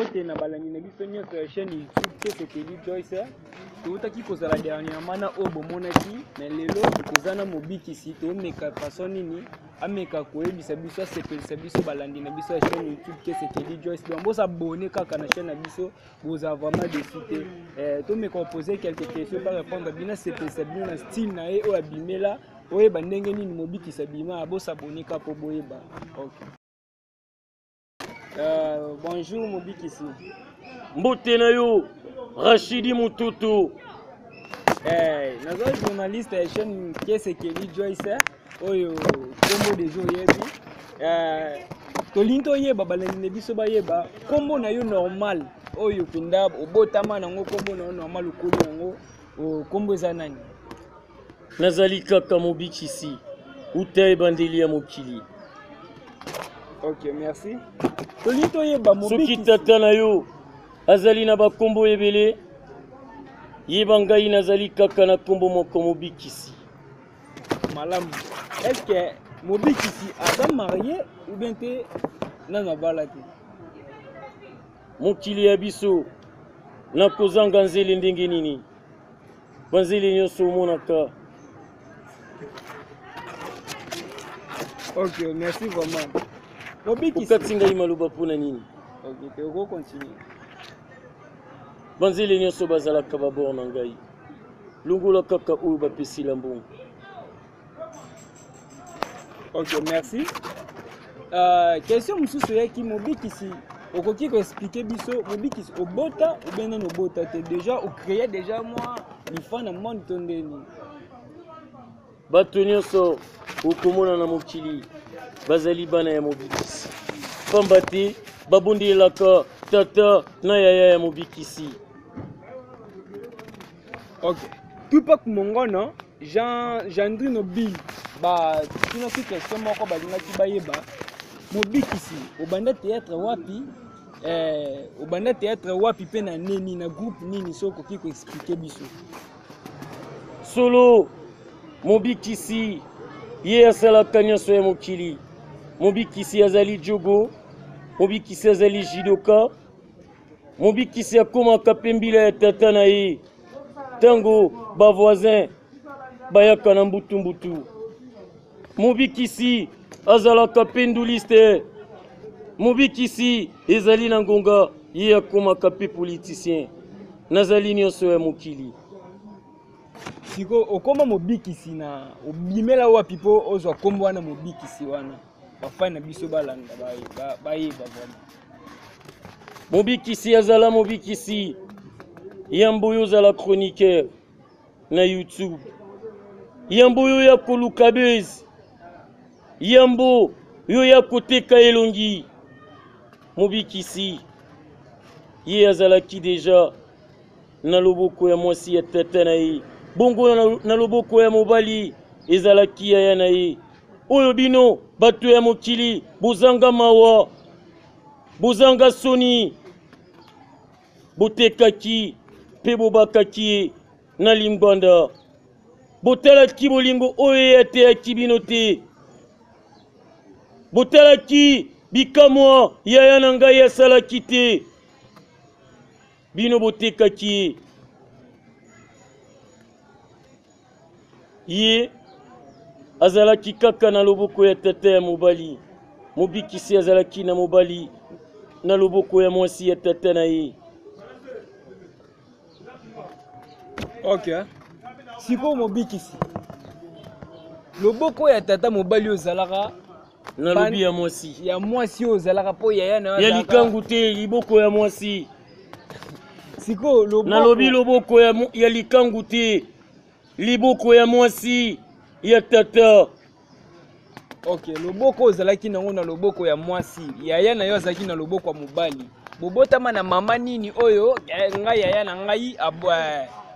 Mbote na balandi na biso nyonso ya chaîne YouTube Kesekeli Joyce. Toutaki kozala dernièrement na oyo bomonaki, mais lelo toza na mobikisi, tomeka façon nini ameka koyebisa biso, asepelisa biso balandi na biso ya chaîne YouTube Kesekeli Joyce. Donc bosabone kaka na chaîne na biso, bozala vraiment déçu te. Eh, tomeka kopose quelques questions pa répondre bino, asepelisa bino na style na ye oyo abimela, oyeba ndenge nini mobikisi abima, bosabone kaka mpo boyeba. Okay. Bonjour mobikisi. Mbote na yo Rachidi Mututu. Eh, naza journaliste ya chaîne Kesekeli Joyce oyo kombo deja oyebi. Eh, tolingi toyeba balandi na biso bayeba kombo na yo normal oyo mpenza obotama nango, kombo na yo normal okoli yango, kombo eza nani? Nazali kaka mobikisi uta ebandeli ya mokili. Ok, merci. Tolingi toyeba mobikisi. Soki tata na yo azali na bakombo ebele, yeba ngai nazali kaka na kombo moko, mobikisi. Malamu. Est-ce que mobikisi aza marié ou bien te nanu abala te? Mokili ya biso nakozanga nzele ndenge nini? Banzele nyonso omonaka. Ok, merci vraiment. Mobikisi. Okati ngai maloba mpo na nini? Ok, te oko continuer. Banzele nyonso bazalaka babor na ngai, longola kaka oyo bapesila mbongo. Ok, merci. Question mosusu eyaki, mobikisi, okoki koexplike biso mobikisi obota ou bien nano obota te? Déjà ocréa déjà mwa lifa na monde to ndeni? Bato nyonso okomona na mokili bazali bana ya mobikisi, pamba te babondelaka tata na yaya ya mobikisi. Ok. Tupac Mongono, Jean Jandrino Bill batunaki question moko, balingaki bayeba mobikisi obanda théâtre wapi, obanda théâtre wapi mpe na nini, na groupe nini, soki okoki koexplike biso. Solo mobikisi ye asalaka nyonso ya mokili. Mobikisi azali jogo, mobikisi azali judoka, mobikisi akomaka mpe mbila ya tata na ye ntango bavoisin bayaka na mbutumbutu. Mobikisi azalaka mpe nduliste. Mobikisi ezali na ngonga ye akomaka mpe politicien. Nazali nyonso ya mokili. Sikoyo okoma mobikisi na obimela wapi mpo ozwa nkombo wana mobikisi wana? Bafani na biso balanda bayeba vraiment. Mobikisi azala mobikisi yambo oyo ozala chroniqueur na YouTube, yambo oyo ya koluka buzz, yambo yo ya koteka elongi. Mobikisi ye azalaki deja na loboko ya mwasi ya tata na ye, bongo na loboko ya mobali ezalaki yaya na ye. Oyo bino bato ya mokili bozanga mawa, bozanga soni, botekaki mpe bobakaki ye na lingbanda. Botalaki bolingo oyo ye ateyaki bino te, botalaki bikamwa yaya na ngai asalaki te, bino botekaki ye. Ye azalaki kaka na loboko ya tata ya mobali, mobikisi azalaki na mobali na loboko ya mwasi ya tata na ye. Ok, sikoyo mobikisi, loboko ya tata mobali oyo ozalaka nalobi ya mwasi, ya mwasi oyo ozalaka mpo yaya na yo ya azalaka- likangu te, liboko ya mwasi. Sikoyo loboko nalobi loboko ya likangu te, liboko ya mwasi ya tata. Ok, loboko ozalaki nango na loboko ya mwasi, yaya na yo azalaki na loboko ya mobali. Bobotama na mama nini oyo ngai yaya na ngai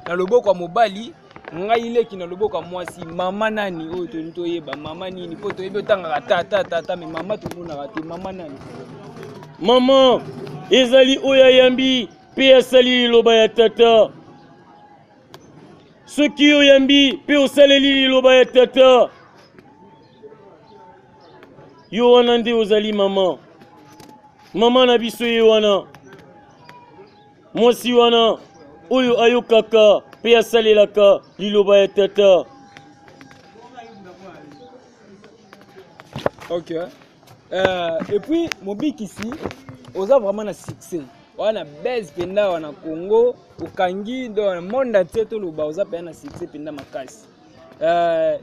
na loboko ya mobali, ngai leki na loboko ya mwasi? Mama nani oyo tolingi toyeba? Mama nini? Mpo toyebi otangaka tata tata, me mama tomonaka te. Mama nani? Mama ezali oyo ayambi mpe asali liloba ya tata. Soki oyambi mpe osaleli liloba ya tata, yo wana nde ozali mama. Mama na biso ye wana. Mwasi wana oyo ayokaka mpe asalelaka liloba ya tata. Ok. Et puis mobikisi oza vraiment na succès wana base mpenza awa na Congo okangi donc monde entier toloba oza mpenza na succès mpenza makasi.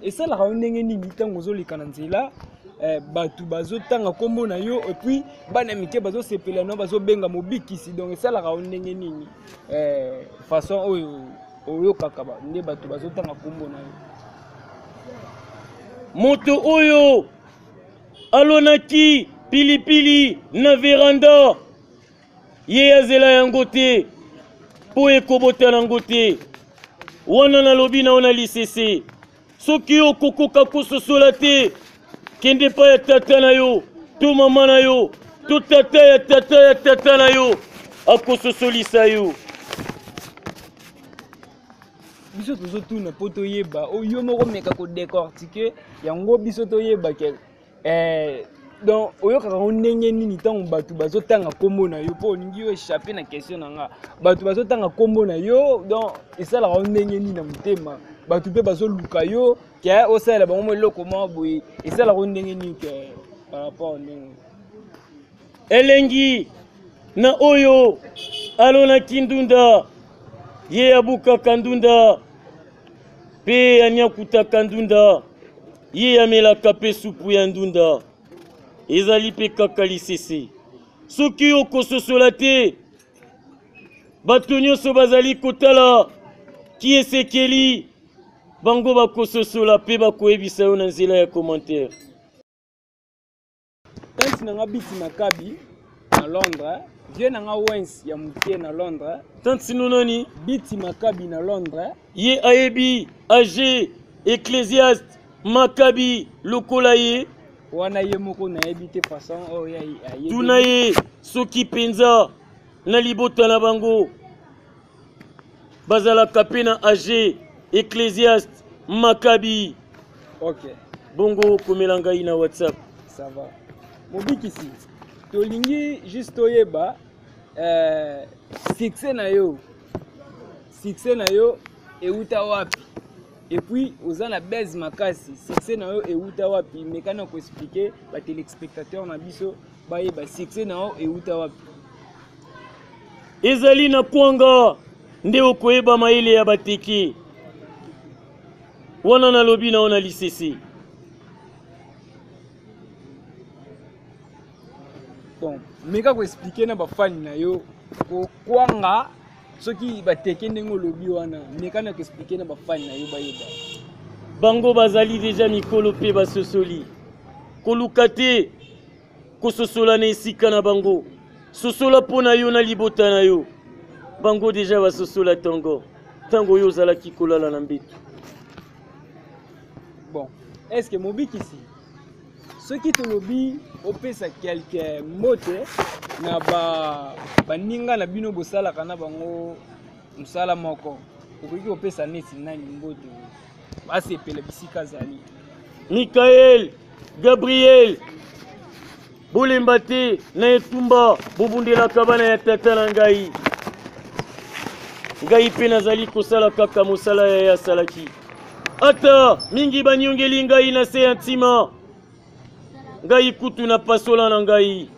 Esalaka yo ndenge nini ntango ozoleka na nzela, bato bazotanga nkombo na yo et puis bana mike bazosepela na yo, bazobenga mobikisi, donc esalaka yo ndenge nini, façon oyo oyokaka nde bato bazotanga nkombo na yo? Moto oyo alonaki pilipili na veranda, ye azela yango te mpo ekobota nango te. Wana nalobi na yo na lisese, soki okokoka kososola te, kende epai ya tata na yo to mama na yo to tata ya tata ya tata na yo, akososolisa yo. Biso tozotuna mpo toyeba, oyo yo moko meka kodécortiquer yango, biso toyeba ke donc oyokaka ngo ndenge nini ntango bato bazotanga nkombo na yo, mpo olingi yo échappe na question na nga. Bato bazotanga nkombo na yo, donc esalaka yo ndenge nini na motema? Bato mpe bazoluka yo ke osalela bango mo eloko moko boye, esalaka yo ndenge nini ke par rapport ndenge? Elengi na oyo alonaki ndunda, ye abukaka ndunda mpe anyakutaka ndunda, ye amelaka mpe supu ya ndunda. Ezali mpe kaka lisese. Soki okososola te, bato nyonso bazali kotala kiesekeli bango bakososola mpe bakoyebisa yo na nzela ya commentaire. Tante na nga Biti Makabi na Londres, vieux na nga Wens ya moke na Londres. Tante sino nani? Biti Makabi na Londres. Ye ayebi age Ecclésiaste Makabi lokola ye. Wana ye moko nayebi te façon oyo ye ayebi. Tuna ye soki mpenza na libota na bango bazalaka mpe na age Ecclésiaste Makabi. Ok. Bongo okomela ngai na WhatsApp. Ça va. Mobikisi, tolingi juste toyeba succès na yo. Succès na yo euta wapi? Et puis oza na base makasi, succès na yo euta wapi? Meka na koexpliquer ba téléspectateurs na biso bayeba succès na yo euta wapi. Ezali na kwanga nde okoyeba mayele ya bateke. Wana nalobi na yo na lisese. Bon, meka koexpliquer na bafani na yo kokwanga soki bateke ndenge olobi wana, meka na koexpliquer na bafani na yo bayeba. Bango bazali deja mikolo mpe basosoli. Koluka te kososola na esika na bango, sosola mpo na yo na libota na yo. Bango deja basosola ntongo ntango oyo ozalaki kolala na mbeto. Bon, est-ce que mobikisi, soki tolobi opesa quelque mbote na baninga na bino bosalaka na bango mosala moko, okoki kopesa neti nani mbote basepela bisika azali? Mikael, Gabriel, bolemba te na etumba bobundelaka bana ya tata na ngai. Ngai mpe nazali kosala kaka mosala ya ye asalaki. Ata mingi banyongeli ngai na se ya ntima, ngai kutu na pasola na ngai.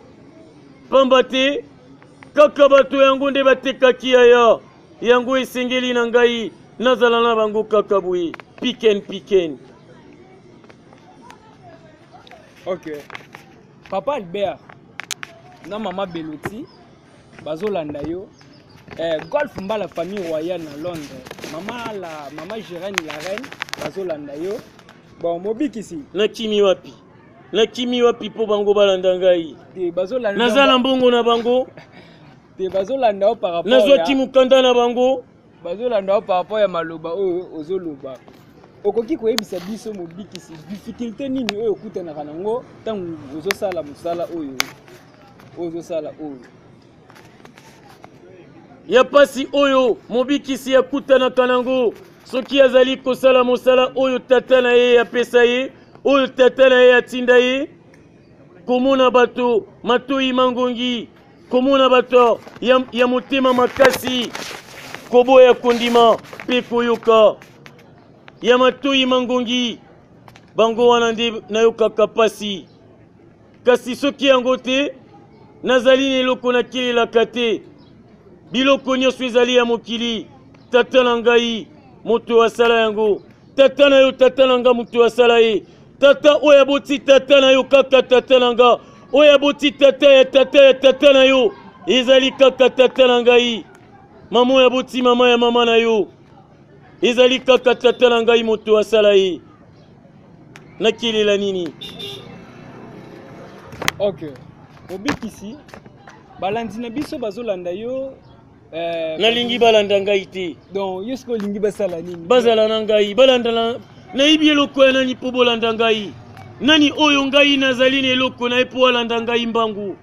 Pamba te kaka bato yango nde batekaki yaya, yango esengeli na ngai nazala na bango kaka boye piken piken. Ok. Papa Albert na mama Beloti bazolanda yo. Golf Mbala famille royale na Londres. Mama la mama Gérène la reine bazolanda yo. Bon, mobikisi. Nakimi wapi? Nakimi wapi mpo bango balanda ngai? Te bazolanda. Naza na mbongo na bango. Te bazolanda yo par rapport. Nazwaki mokanda na bango. Bazolanda yo par rapport ya maloba oyo ozoloba. Okoki koyebisa biso mobikisi difficulté nini oyo okutanaka nango ntango ozosala mosala oyo ozosala oyo? Ya pasi oyo mobikisi akutanaka nango soki azali kosala mosala oyo tata na ye apesa ye, oyo tata na ye atinda ye, komona bato matoyi mangongi. Komona bato ya, ya motema makasi, koboya kondima mpe koyoka, ya matoi mangongi, bango wana nde nayokaka pasi. Kasi soki yango te, nazali na eloko nakelelaka te. Biloko nyonso ezali ya mokili. Tata na ngai moto asala yango. Tata na yo, tata na nga moto asala ye. Tata oyo aboti tata na yo kaka tata na nga. Oyo aboti tata ya tata ya tata na yo ezali kaka tata na ngai. Mama oyo aboti mama ya mama na yo ezali kaka tata na ngai moto asala ye. Nakelela nini? Ok, mobikisi, balandi na biso bazolanda yo. Nalingi balanda ngai te. Donc yo sikoyo olingi basala nini? Bazala na ngai, balanda na nayebi eloko ya nani mpo bolanda ngai. Nani oyo ngai nazali na eloko na ye mpo alanda ngai mbangu?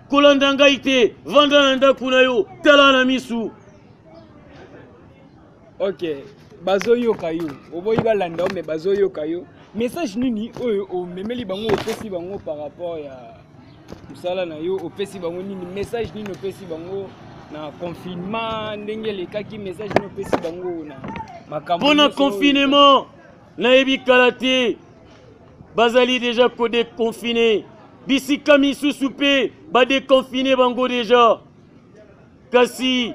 Kolanda ngai te, vanda na ndako na yo, tala na misu. Ok, bazoyoka yo, oboyi balanda yo, me bazoyoka yo. Message nini oyo omemeli bango, opesi bango par rapport ya mosala na yo? Opesi bango nini? Message nini opesi bango na confinement ndenge elekaki? Message nini opesi bango na makambo mpo na confinement? Nayebi kala te, bazali deja kodeconfine bisika misusu mpe badeconfine bango deja. Kasi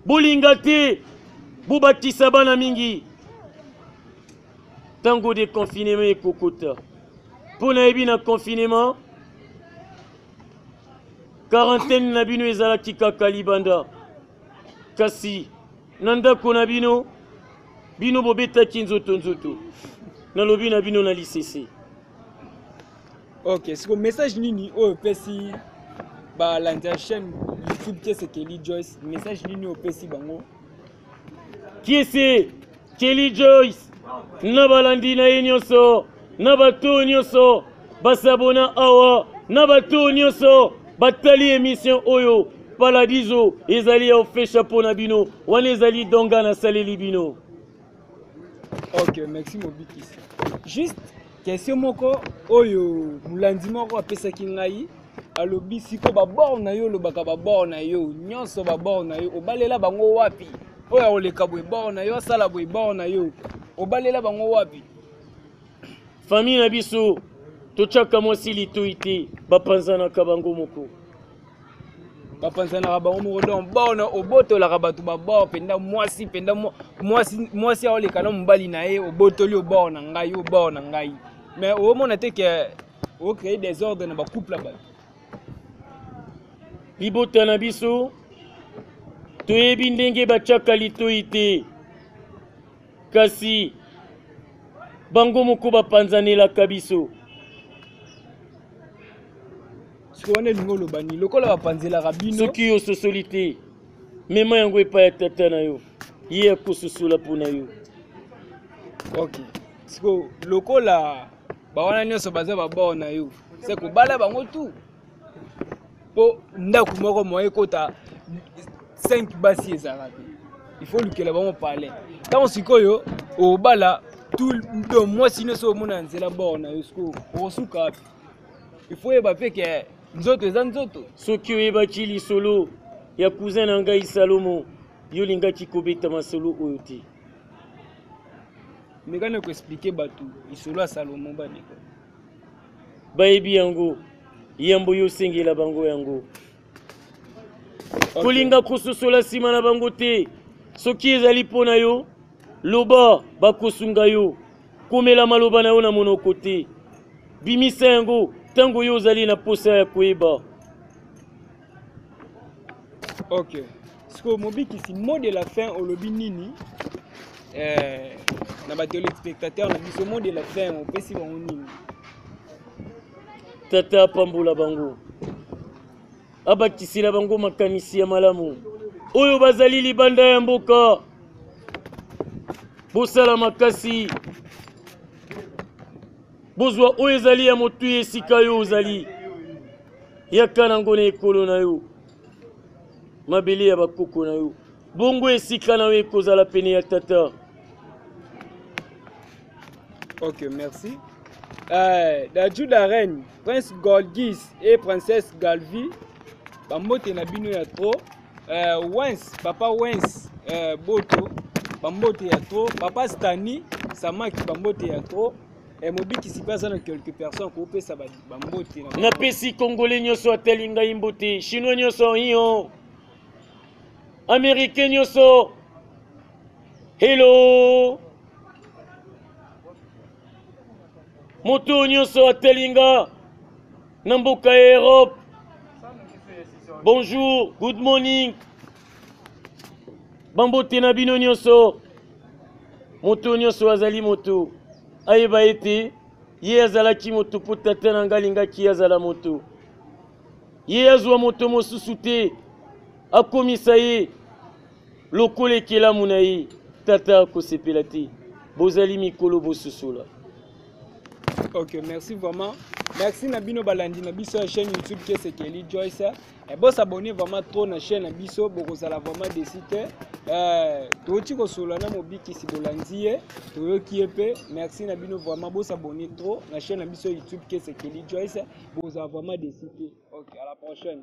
bolinga te bobatisa bana mingi ntango deconfinement ekokota, mpo nayebi na confinement quarantaine na bino ezalaki kaka libanda, kasi na ndako na bino, bino bobetaki nzoto nzoto. Nalobi na bino na lisese. Ok, siko message nini oyo opesi balandi ya chaîne YouTube Kiese Kelly Joyce? Message nini oyo opesi bango? Kiese Kelly Joyce na balandi na ye nyonso, na bato nyonso basabona awa, na bato nyonso batali emission oyo, Paladiso ezali ya ofesha mpo na bino. Wana ezali donga nasaleli bino. Ok, merci mobikisi. Juste question moko oyo molandi moko apesaki ngai, alobi siko babord na yo, olobaka babord na yo nyonso, babord na yo obalela bango wapi? Oyo akoleka boye bord na yo, asala boye bord na yo, obalela bango wapi? Famille na biso totyaka mwasi litoi te, bapanzanaka bango moko. Bapanzanaka bango moko. Donc bord na obotolaka bato babord mpenza, mwasi mpenza, mwasi mwasi aoleka na mobali na ye, obotoli obord na ngai, obord na ngai. Mais omona te ke ocréer désordre na bacouple ya bato? Libota na biso toyebi ndenge batyaka litoi te, kasi bango moko bapanzanelaka biso. Sikoyo wana elingi oloba nini, lokola bapanzelaka bino? Soki yo ososoli te, mema yango epai ya tata na yo, ye akososola mpo na yo. Ok, sikoyo lokola bawana nyonso baza babord na yo, se kobala bango tu mpo ndako moko moye ekota 5 basi ezalaka te, il faut lukela bango palais. Ntango sikoyo obala tout, donc mwasi nyonso omona na nzela bord na yo, sikoyo okosuka wapi? Il faut oyeba mpe ke nzoto eza nzoto. Soki oyebaki lisolo ya cousin na ngai Salomo, yo olingaki kobeta masolo oyo te. Mekani koexplike bato lisolo ya Salomo, bandeko. Bayebi yango yambo yo osengela bango yango. Kolinga kososola nsima na bango te. Soki ezali mpo na yo, loba, bakosunga yo. Komela maloba na yo na monoko te, bimisa yango ntango yo ozali na posa ya koyeba. Ok, sikoyo mobikisi, mot de la fin, olobi nini na batelespectateur na biso? Mot de la fin opesi bango nini? Tata apambola bango, abakisela bango makanisi ya malamu. Oyo bazali libanda ya mboka, bosala makasi, bozwa oyo ezali ya motuya esika yo ozali, yaka nango na ekolo na yo, mabele ya bakoko na yo, bongo esika na yo ekozala pene ya tata. Ok, merci. Dadju Darène, Prince Golgis et Princesse Galvi. Bambote na bino ya trop. Wens, papa Wens Boto, bambote ya trop. Papa Stani Samaki, bambote ya trop. Mobikisi mpe aza na quelques personnes akopesa bambote na Napesi Congolais nyonso atali ngai mbote, Chinois nyonso iyo, Américain nyonso hello, moto nyonso atali nga na mboka ya Europe, bonjour, good morning, bambote na bino nyonso. Moto nyonso azali moto ayeba ete ye azalaki moto mpo tata na ngai alingaki azala moto. Ye azwa moto mosusu te akomisa ye lokola ekelamu na ye. Tata akosepela te. Bozali mikolo, bosusola. Ok, merci vraiment. Merci na bino balandi na biso ya chaîne YouTube Kesekeli Joyce. Et bo s'abonner vraiment trop na chaîne na biso, bokozala vraiment déçu te. Toki kosolola na mobikisi, bolandi ye, toyoki ye mpe. Merci na bino vraiment, bo s'abonner trop na chaîne na biso YouTube Kesekeli Joyce, bokozala vraiment déçu te. Ok, à la prochaine.